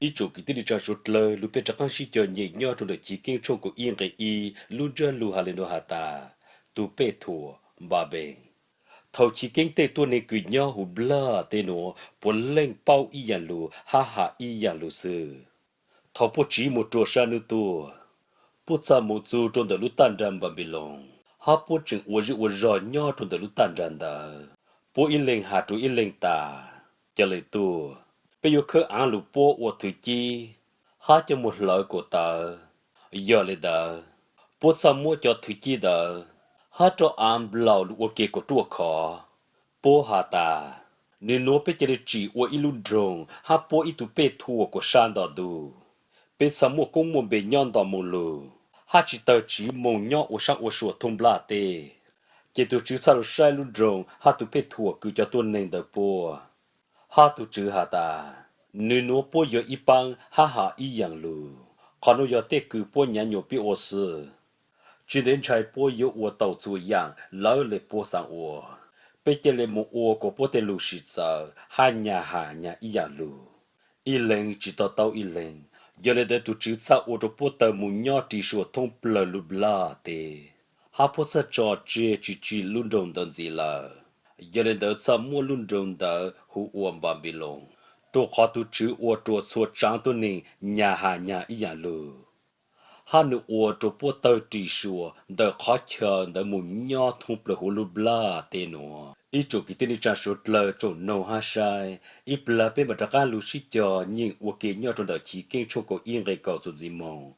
Ib tsoom kwv tij neej tsa suav dlawg, lug peb rov qaab sib cog nyeem nyob rua ntawm Chiv Keeb tshooj kaum ib nqe ib, lub ntsab lug has le nuav has tas, tus pej thuam Npanpees. Thaus Chiv Keeb tej tuab neeg kws nyob huv nplaj teb nuav puav leej paub ib yaam lug hab has ib yaam lug xwb. Thaus puab tsiv moog rua sab nub tuaj, puab txhaj moog txug rua ntawm lub taj nrag Npanpiloos, hab puab tseem ua zej ua zog nyob rua ntawm lub taj nrag ntawd. Puab ib leeg has rua ib leeg tas, Ca le tuaj, peb yuav khawb aav lug puab ua thwv cib, hab coj moog hlawv kuas tawv. Yog le ntawd, puab txhaj muab cov thwv cib ntawd hab roj aav nplaum lug ua ke kuas ruaj khov. Puab has tas, Nwg nuav peb ca le tsim ua ib lub nroog hab puab ib tug pej thuam kuas sab nto ntug. Peb txhaj muaj koob muaj npe nyob nto moo lug, hab tsi tawg tsiv moog nyob ua sab ua sua thoob nplaj teb. Ces tug tswv txhaj lug saib lub nroog hab tug pej thuam kws cov tuab neeg ntawd puab. Hab tug tswv has tas, Nwg nuav puab yuav ib paab hab has ib yaam lug. Qhov nuav yog tej kws puab nyav nyuas pib ua xwb. Tsi ntev ntshai puab yuav ua tau txhua yaam lawv le puab xaav ua. Peb ca le moog ua kuas puab tej lug sim txawv hab nyag has nyag ib yaam lug. Ib leeg tsi to taub ib leeg, yog le ntawd tug tswv txhaj ua rua puab tawg moog nyob ri sua thoob plawg lub nplaj teb, hab puab txhaj tso tseg tsi tsim lub nroog ntawd ntxiv lawm. Yog le ntawd txhaj muab lub nroog ntawd hu ua Npanpiloos, rua qhov tug tswv ua rua txhua tsaav tuab neeg nyag has nyag ib yaam lug, hab nwg ua rua puab tawg ri sua ntawm qhov chaw ntawd moog nyob thoob plawg huv lub nplaj teb nuav. Ib tsoom kwv tij neej tsa suav dlawg tsoom noog hab saib, ib plag peb maam rov qaab lug sib cog nyeem ua ke nyob rua ntawm Chiv Keeb tshooj kaum ib nqe kaum txuas ntxiv moog.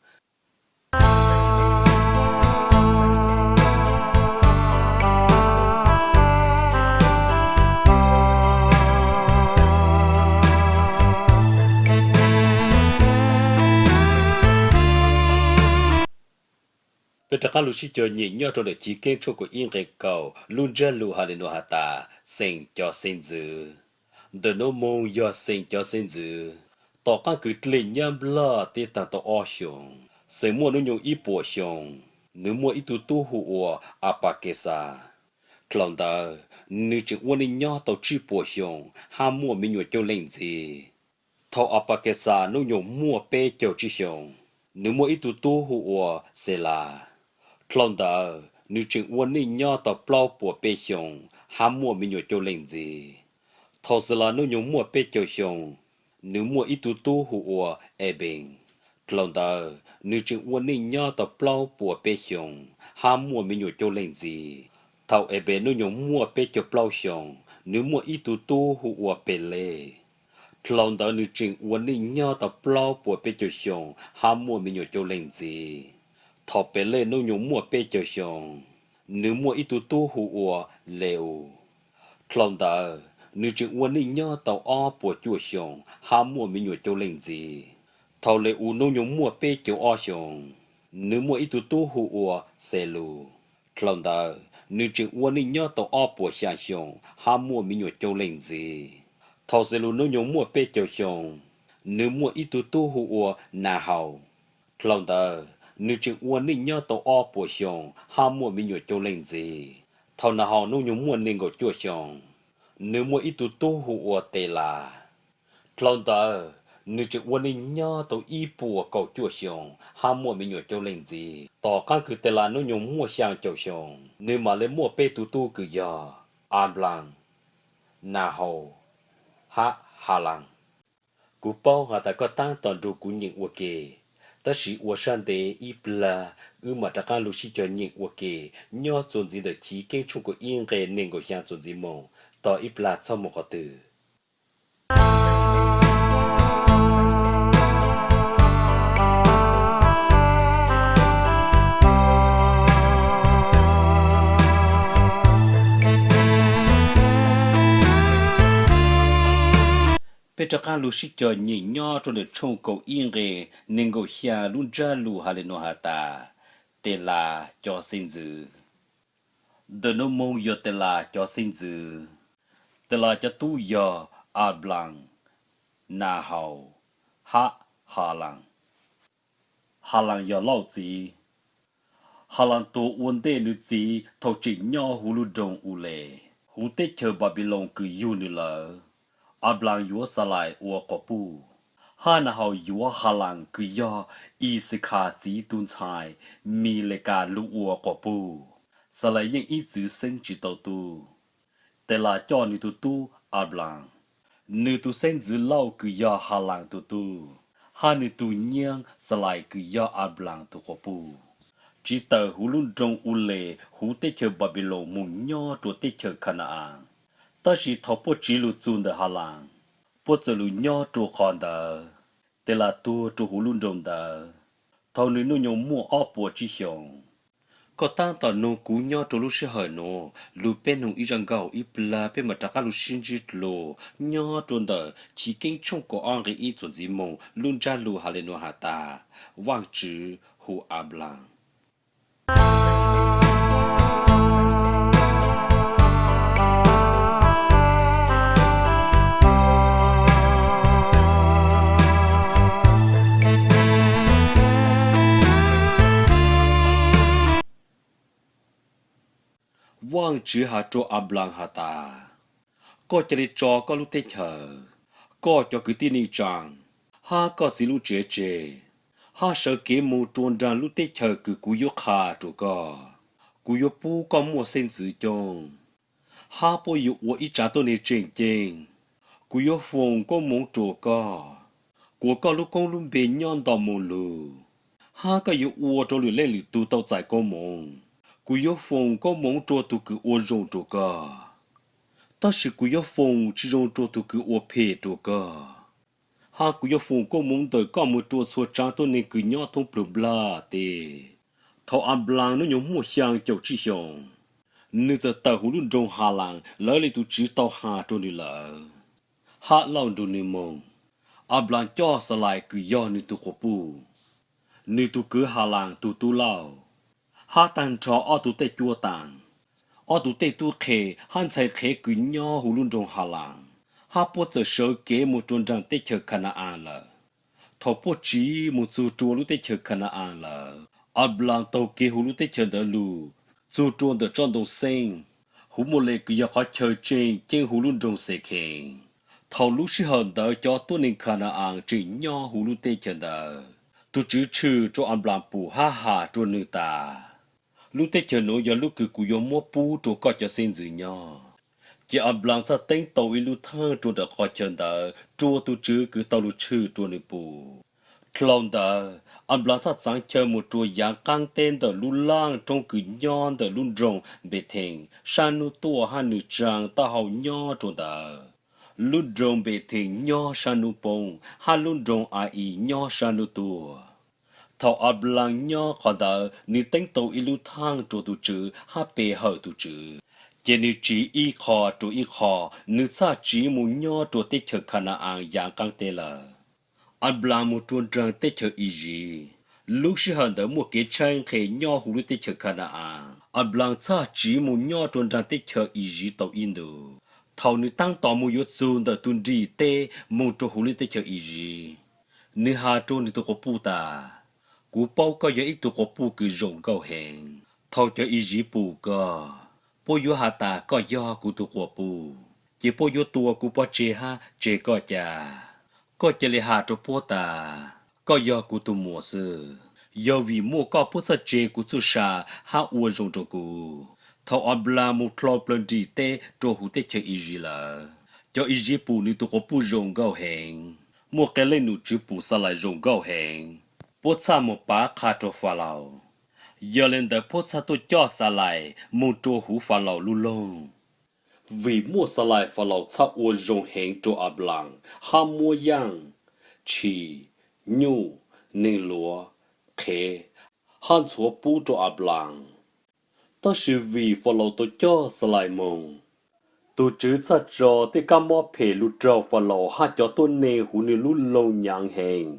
Peb rov qaab lug sib cog nyeem nyob rua ntawm Chiv Keeb tshooj kaum ib nqe kaum, lub ntsab lug has le nuav has tas, Xeem cov xeeb ntxwv. Ntawm nuav moog yog Xeem cov xeeb ntxwv. Tom qaab kws dlej nyab nplaj teb taag tau ob xyoos, Xeem muaj nub nyoog ib puas xyoo, nwg muaj ib tug tub hu ua Apakexas. Dlhau ntawd, nwg tseem ua neej nyob tau tsib puas xyoo hab muaj me nyuam coob leej ntxiv. Thaus Apakexas nub nyoog muaj peb caug tsib xyoos, nwg muaj ib tug tub hu ua Xelas. Dlhau ntawd, nwg tseem ua neej nyob tau plaub puas peb xyoos hab muaj me nyuam coob leej ntxiv. Thaus Xelas nub nyoog muaj peb caug xyoo, nwg muaj ib tug tub hu ua Ebees. Dlhau ntawd, nwg tseem ua neej nyob tau plaub puas peb xyoos hab muaj me nyuam coob leej ntxiv. Thaus Ebees nub nyoog muaj peb caug plaub xyoos, nwg muaj ib tug tub hu ua Pelej. Dlhau ntawd, nwg tseem ua neej nyob tau plaub puas peb caug xyoos hab muaj me nyuam coob leej ntxiv. Thaus Pelej nub nyoog muaj peb caug xyoos, nwg muaj ib tug tub hu ua Le-us. Dlhau ntawd, nwg tseem ua neej nyob tau ob puas cuaj xyoos hab muaj me nyuam coob leej ntxiv. Thaus Le-us nub nyoog muaj peb caug ob xyoos, nwg muaj ib tug tub hu ua Xelus. Dlhau ntawd, nwg tseem ua neej nyob tau ob puas xyaa xyoos hab muaj me nyuam coob leej ntxiv. Thaus Xelus nub nyoog muaj peb caug xyoos, nwg muaj ib tug tub hu ua Nahaus. Dlhau ntawd, nwg tseem ua neej nyob tau ob puas xyoos hab muaj me nyuam coob leej ntxiv. Thaus Nahaus nub nyoog muaj nees nkaum cuaj xyoos, nwg muaj ib tug tub hu ua Telas. Dlhau ntawd, nwg tseem ua neej nyob tau ib puas kaum cuaj xyoos hab muaj me nyuam coob leej ntxiv. Tom qaab kws Telas nub nyoog muaj xyaa caum xyoos, nwg maam le muaj peb tug tub kws yog Anplaas, Nahaus hab Halaas. Kuv paub has tas koj taab tom nrug kuv nyeem ua ke, tab sis ua sab ntev ib plag wb maam rov qaab lug sib cog nyeem ua ke nyob txuas ntxiv ntawm Chiv Keeb tshooj kaum ib nqe nees nkaum xyaa txuas ntxiv moog, tog ib plag txhob moog qhov twg. Peb rov qaab lug sib cog nyeem nyob rua ntawm tshooj kaum ib nqe nees nkaum xyaa lub ntsab lug has le nuav has tas, Telas cov xeeb ntxwv. Ntawm nuav moog yog Telas cov xeeb ntxwv. Telas cov tub yog Anplaas, Nahaus hab Halaas. Halaas yog Lauj txiv. Halaas tuag ua ntej nwg txiv thaus tseem nyob huv lub nroog Ules, huv teb chaws Npanpiloos kws yug nwg lawm. Anplaas yuav Xalais ua quas puj. hab Nahaus yuav Halaas kws yog Ixakhas txiv tug ntxhais Milekas lug ua quas puj. Xalais yeej ib txwv xeeb tsi tau tub, Telas coj nwg tug tub Anplaas, nwg tug xeeb ntxwv Lauj kws yog Halaas tug tub, hab nwg tug nyiab Xalais kws yog Anplaas tug quas puj, tsiv tawm huv lub nroog Ules huv teb chaws Npanpiloos moog nyob rua teb chaws Khana-as. Tab sis thaus puab tsiv lug txug ntawm Halaas, puab txawm lug nyob rua qhov ntawd. Telas tuag rua huv lub nroog ntawd thaus nwg nuj nyoog muaj ob puas tsib xyoos. Koj taab tom nug kuv nyob rua lub sij hawm nuav lug peb nug ib zaj nkauj ib plag peb mam rov qaab lug sib ntsib dlua nyob rua ntawm Chiv Keeb tshooj kaum ob nqe ib txuas ntxiv moog lub ntsab lug has le nuav has tas, Vaajtswv hu Anplaas. Vaajtswv has rua Anplaas has tas, Koj ca le tso koj lub teb chaws, koj cov kwv tij neej tsaa, hab koj txiv lub tsev tseg, hab sawv kev moog rua nraag lub teb chaws kws kuv yuav qha rua koj. Kuv yuav pub koj muaj xeeb ntxwv coob, hab puab yuav ua ib tsaav tuab neeg tseem ceeb. Kuv yuav foom koob moov rua koj, kuas koj lub koob lub npe nyob nto moo lug, hab koj yuav ua rua lwm leej lwm tug tau txais koob moov. Kuv yuav foom koob moov rua tug kws ua zoo rua koj, tab sis kuv yuav foom tsi zoo rua tug kws ua phem rua koj. Hab kuv yuav foom koob moov ntawm koj moog rua txhua tsaav tuab neeg kws nyob thoob plawg nplaj teb. Thaus Anplaas nub nyoog muaj xyaa caum tsib xyoos, nwg txawm tawm huv lub nroog Halaas lawv le tug tswv tau has rua nwg lawm, hab Lauj nrug nwg moog. Anplaas coj Xalais kws yog nwg tug quas puj, nwg tug kwv Halaas tug tub Lauj, hab taag nrho ob tug tej cuab taam, ob tug tej tub qhe hab ntxhais qhev kws nyob huv lub nroog Halaas, hab puab txawm sawv kev moog rua nraag teb chaws Khana-as lawm. Thaus puab tsiv moog txug rua lub teb chaws Khana-as lawm, Anplaas taug kev huv lub teb chaws ntawd lug, txug rua ntawm tsob ntoo xeeb huv Muaj Les kws yog qhov chaw tseem ceeb huv lub nroog Xekhees. Thaus lub sij hawm ntawd cov tuab neeg Khana-as tseem nyob huv lub teb chaws ntawd. Tug Tswv tshwm rua Anplaas pum hab has rua nwg tas, Lub teb chaws nuav yog lub kws kuv yuav muab pub rua koj cov xeeb ntxwv nyob. Ces Anplaas txhaj teeb tau ib lub thaaj rua ntawm qhov chaw ntawd rua tug Tswv kws tau lug tshwm rua nwg pum. Dlhau ntawd Anplaas txhaj txaav chaw moog rua yaav qaab teb ntawm lub laaj roob kws nyob ntawm lub nroog Npethees saab nub tuaj hab nwg tsaa taub hau nyob rua ntawd. Lub nroog Npethees nyob saab nub poob hab lub nroog A-is nyob saab nub tuaj. Thaus Anplaas nyob qhov ntawd nwg teeb tau ib lub thaaj rua tug Tswv hab pe hawm tug Tswv, ces nwg tsiv ib qho rua ib qho, nwg txhaj tsiv moog nyob rua teb chaws Khana-as yaav qaab teb lawm. Anplaas moog rua nraag teb chaws Iziv. Lub sij hawm ntawd muaj kev tshaib nqes nyob huv lub teb chaws Khana-as. Anplaas txhaj tsiv moog nyob rua nraag teb chaws Iziv tau ib ntus. Thaus nwg taab tom moog yuav txug ntawm tug nrig teb moog rua huv lub teb chaws Iziv, nwg has rua nwg tug quas puj tas, Kuv paub koj yog ib tug quas puj kws zoo nkauj heev. Thaus cov Iziv pum koj, puab yuav has tas koj yog kuv tug quas puj, ces puab yuav tua kuv pov tseg hab tseg koj ca. Koj ca le has rua puab tas, koj yog kuv tug muam xwb. Yog vim muaj koj puab txhaj tseg kuv txuj sa hab ua zoo rua kuv. Thaus Anplaas moog dlhau plawg nrig teb rua huv teb chaws Iziv lawm, cov Iziv pum nwg tug quas puj zoo nkauj heev. Muaj qee leej nom tswv pum Xalais zoo nkauj heev, puab txhaj moog pav qha rua Falaus. Yog le ntawd puab txhaj tuaj coj Xalais moog rua huv Falaus lub loog. Vim muaj Xalais Falaus txhaj ua zoo heev rua Anplaas hab muab yaaj, tshis, nyuj, neeg luav, qhev hab ntxhuav pub rua Anplaas. Tab sis vim Falaus tau coj Xalais moog, tug Tswv txhaj tso tej kab mob phem lug raug Falaus hab cov tuab neeg huv nwg lub loog nyaav heev.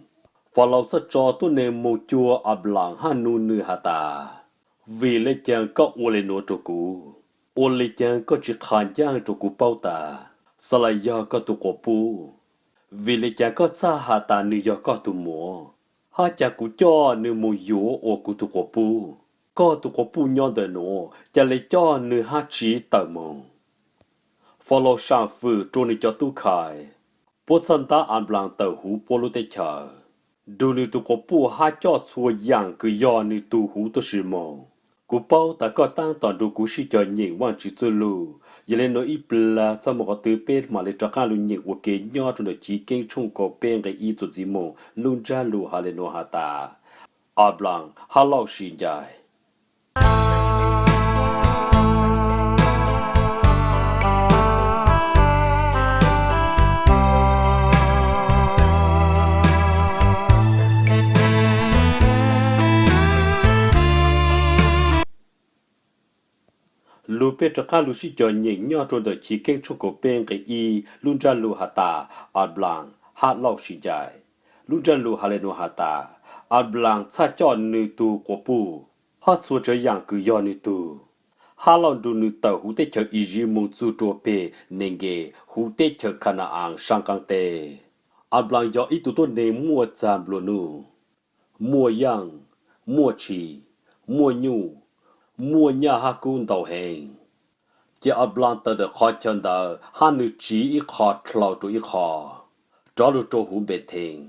Falaus txhaj tso tuab neeg moog cuag Anplaas hab nug nwg has tas, Vim le caag koj ua le nuav rua kuv? Ua le caag koj tsi qha ncaaj rua kuv paub tas Xalais yog koj tug quas puj? Vim le caag koj txhaj has tas nwg yog koj tug muam, hab ca kuv coj nwg moog yuav ua kuv tug quas puj? Koj tug quas puj nyob ntawm nuav, ca le coj nwg hab tsiv tawm moog. Falaus saam fwm rua nwg cov tub khais, puab txhawb ntab Anplaas tawm huv puab lub teb chaws, nrug nws tug quas puj hab coj txhua yaam kws yog nws tug huv tuab si moog. Kuv paub tas koj taab tom nrug kuv sib cog nyeem Vaajtswv txuj lug, yog le nuav ib plag txaj muag qhov twg peb maam le rov qaab lug nyeem ua ke nyob rua ntawm Chiv Keeb tshooj kaum peb nqe ib txuas ntxiv moog lub ntsab lug has le nuav has tas, Anplaas hab Lauj Sis Ncais. Lug peb rov qaab lug sib cog nyeem nyob rua ntawm Chiv Keeb tshooj kaum peb nqe ib lub ntsab lug has tas, Anplaas hab Lauj Sis Ncais. Lub ntsab lug has le nuav has tas, Anplaas txhaj coj nws tug quas puj hab txhua tsaav yaam kws yog nws tug, hab Lauj nrug nws tawm huv teb chaws Iziv moog txug rua peg Nenkev huv teb chaws Khana-as saab qaab teb. Anplaas yog ib tug tuab neeg muaj txag nplua nuj, muaj yaaj, muaj tshis, muaj nyuj, muaj nyaj hab kub ntau heev. Ces Anplaas tawm ntawm qhov chaw ntawd hab nws tsiv ib qho dlhau rua ib qho, rov lug rua huv Npes Thees.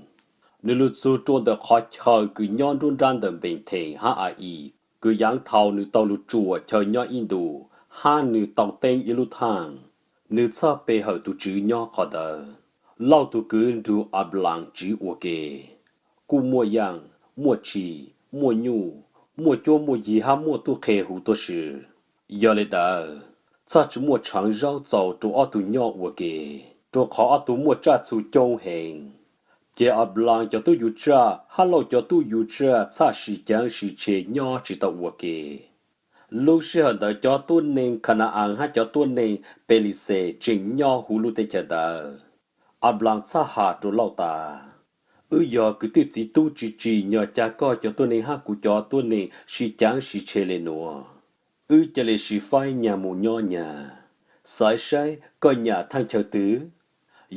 Nws lug txug rua ntawm qhov chaw kws nyob nruab nrab ntawm Npes Thees hab A-is, kws yaav thaus nws tau lug tsuam chaw nyob ib ntus, hab nws tau teeb ib lub thaaj. Nws txhaj pe hawm tug Tswv nyob qhov ntawd. Lauj tug kwv nrug Anplaas tsiv ua ke, kuj muaj yaaj, muaj tshis, muaj nyuj, muaj cuab muaj yig hab muaj tuj qhe huv tuab si. Yog le ntawd, txhaj tsi muaj tshaav zaub txaus rua ob tug nyob ua ke, rua qhov ob tug muaj tsaj txhu coob heev. Ces Anplaas cov tub yuv tsaj hab Lauj cov tub yuv tsaj txhaj sib caav sib tshe nyob tsi tau ua ke. Lub sij hawm ntawd cov tuab neeg Khana-as hab cov tuab neeg Pelixes tseem nyob huv lub teb chaws ntawd. Anplaas txhaj has rua Lauj tas, Wb yog kwv tij txiv tub tsi tsim nyog ca koj cov tuab neeg hab kuv cov tuab neeg sib caav sib tshe le nuav. Wb ca le sib faib nyag moog nyob nyag. Xaiv saib koj nyam thaaj chaw twg?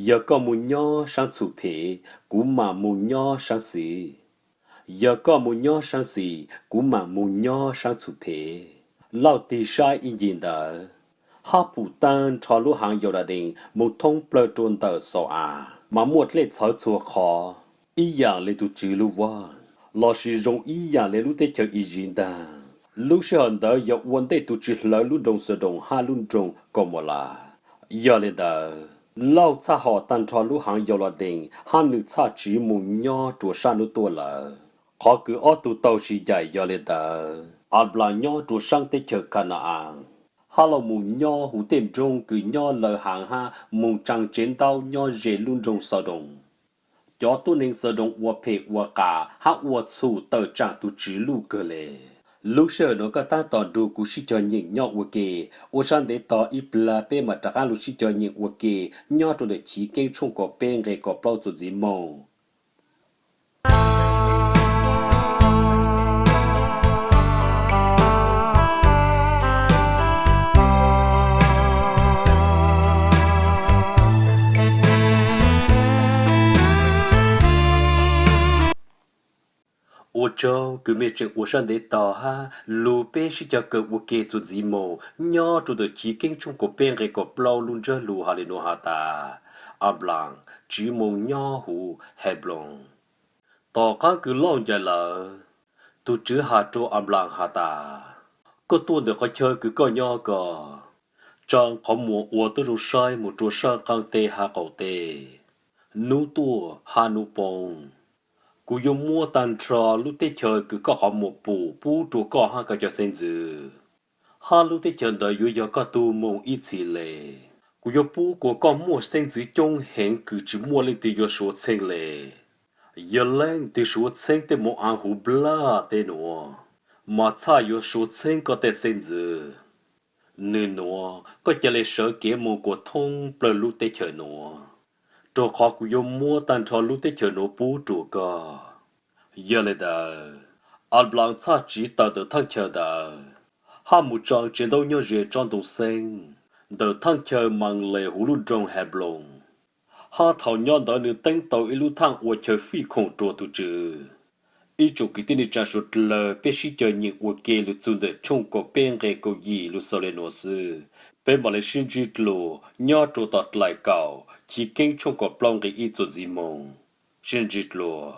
Yog koj moog nyob saab txhum phem, kuv maam moog nyob saab xis. Yog koj moog nyob saab xis, kuv maam moog nyob saab txhum phem. Lauj tig saib ib ncig ntawd, hab pum taag nrho lub haav Yauladees moog thoob plawg rua ntawm Xau-as, mas muaj dlej txhawv txhua qhov, ib yaam le tug Tswv lub vaaj, lossis zoo ib yaam le lub teb chaws Iziv ntaag. Lub sij hawm ntawd yog ua ntej tug Tswv hlawv lub nroog Xaudoos hab lub nroog Kaumaulas. Yog le ntawd, Lauj txhaj hom taag nrho lub haav Yauladees hab nws txhaj tsiv moog nyob rua saab nub tuaj lawm. Qhov kws ob tug tau sib ncaim yog le ntawd, Anplaas nyob rua saab teb chaws Khana-as, hab Lauj moog nyob huv tej nroog kws nyob lawv haav hab moog tsaa tsev ntaub nyob ze lub nroog Xaudoos. Cov tuab neeg Xaudoos ua phem ua qas hab ua txhum tawm tsaam tug Tswv luj kawg le. Lub sij hawm nuav koj taab tom nrug kuv sib cog nyeem nyob ua ke, ua sab ntev tog ib plag peb maam rov qaab lug sib cog nyeem ua ke nyob rua ntawm Chiv Keeb tshooj kaum peb nqe kaum plaub txuas ntxiv moog. Ua tsaug kws mej tseem ua sab ntev tog hab lug peb sib cog kawm ua ke txuas ntxiv moog nyob rua ntawm Chiv Keeb tshooj kaum peb nqe kaum plaub lub ntsab lug has le nuav has tas, Anplaas tsiv moog nyob huv Hebloos. Tom qaab kws Lauj ncaim lawm, tug Tswv has rua Anplaas has tas, koj tuaj ntawm qhov chaw kws koj nyob ko, tsaa qhov muag ua tuab zoo saib moog rua saab qaab teb hab qaum teb, nub tuaj hab nub poob. Kuv yuav muab taag nrho lub teb chaws kws koj qhov muag pum pub rua koj hab koj cov xeeb ntxwv, hab lub teb chaws ntawd yuav yog koj tug moog ib txhis le. Kuv yuav pub kuas koj muaj xeeb ntxwv coob heev kws tsi muaj leej twg yuav suav txheeb le. Yog leej twg suav txheeb tej moo-as huv nplaj teb nuav, mas txhaj yuav suav txheeb koj tej xeeb ntxwv. Nwg nuav koj ca le sawv kev moog kuas thoob plawg lub teb chaws nuav, rua qhov kuv yuav muab taag nrho lub teb chaws nuav pub rua koj. Yog le ntawd, Anplaas txhaj tsiv tawm ntawm thaaj chaw ntawd, hab moog tsaa tsev ntaub nyob ze tsob ntoo xeeb ntawm thaaj chaw Maas Les huv lub nroog Hebloos. Hab thaus nyob ntawd nwg teeb tau ib lub thaaj ua chaw fij khoom rua tug Tswv. Ib tsoom kwv tij neej tsaa suav dlawg, peb sib cog nyeem ua ke lug txug ntawm tshooj kaum peb nqe kaum yim lug xaus le nuav xwb. Peb maam le sib ntsib dlua nyob rua tom dlaim kaum Chiv Keeb tshooj kaum plaub nqe ib txuas ntxiv moo, sib ntsib dlua.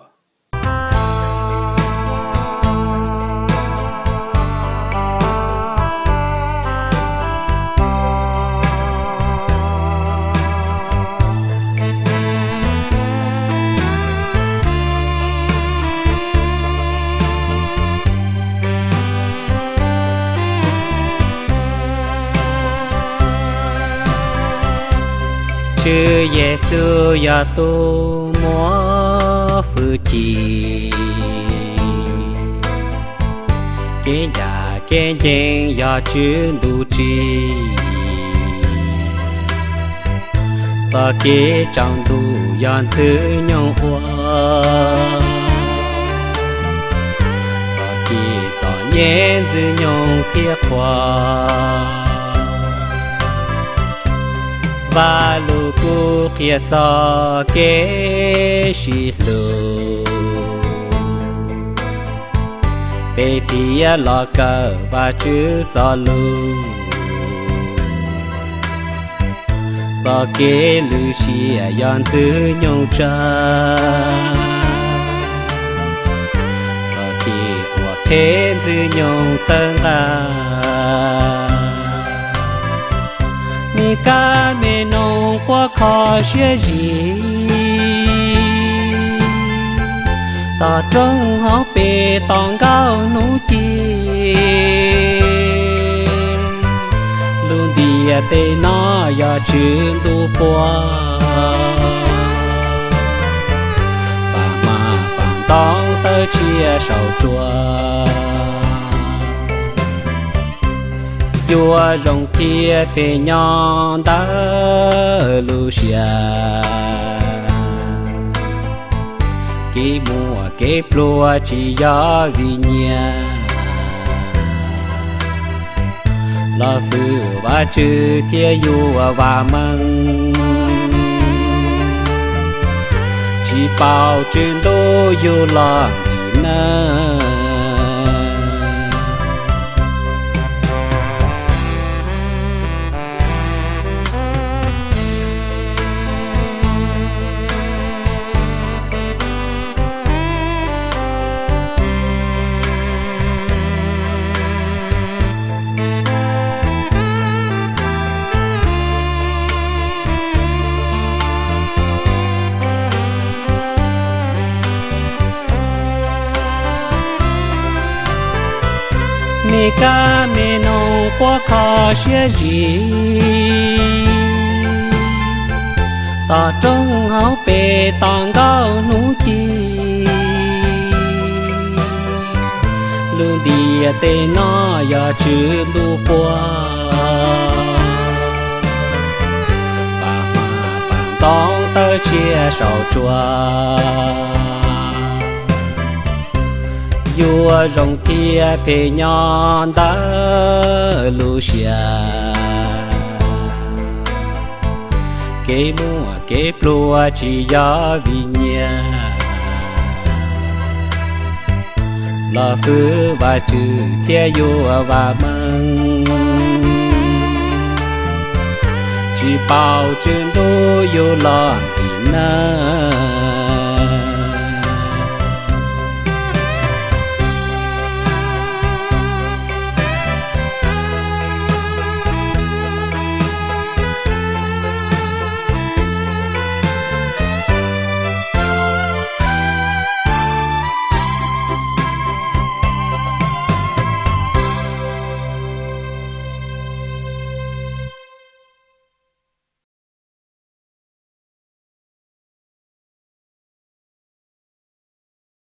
Tswv Yexus yog tus muaj hwj chim, kev ncaim kev ncees yog Tswv ntuj tsim, txoj kev tsaus ntuj yog Ntxwg nyoog ua, txoj kev txom nyem Ntxwg nyoog thiaj qhuas. Vaj Lug Kub qhia txog kev sib hlub, peb thiaj los kawm Vajtswv txoj lus. Txoj kev lwm sim yog Ntxwg nyoog tsa, txoj kev ua phem Ntxwg nyoog txhawb nqa. Me kab me noog quab kho siab zim, tom rooj hauv pes tos nkauj hnub ci. Lub ntiaj teb no yog Tswv ntuj puag, pam mas pam ntoo tawg tshiab saum tsuas. Yuav zoo thiab phem nyob ntawm lub siab, kev muaj kev pluag tsis yog vim nyiaj, los fwm Vajtswv thiab yuav vam meej, tsis paub Tswv Ntuj yug los nkim nawb. Me kab me noog quab kho siab zim, tom rooj hauv pes tos nkauj hnub ci. Lub ntiaj teb no yog Tswv ntuj puag, pam mas pam ntoo tawg tshiab saum tsuas. Yuav zoo thiab phem nyob ntawm lub siab, kev muaj kev pluag tsis yog vim nyiaj, los fwm Vajtswv thiab yuav vam meej, tsis paub Tswv Ntuj yug los nkim nawb.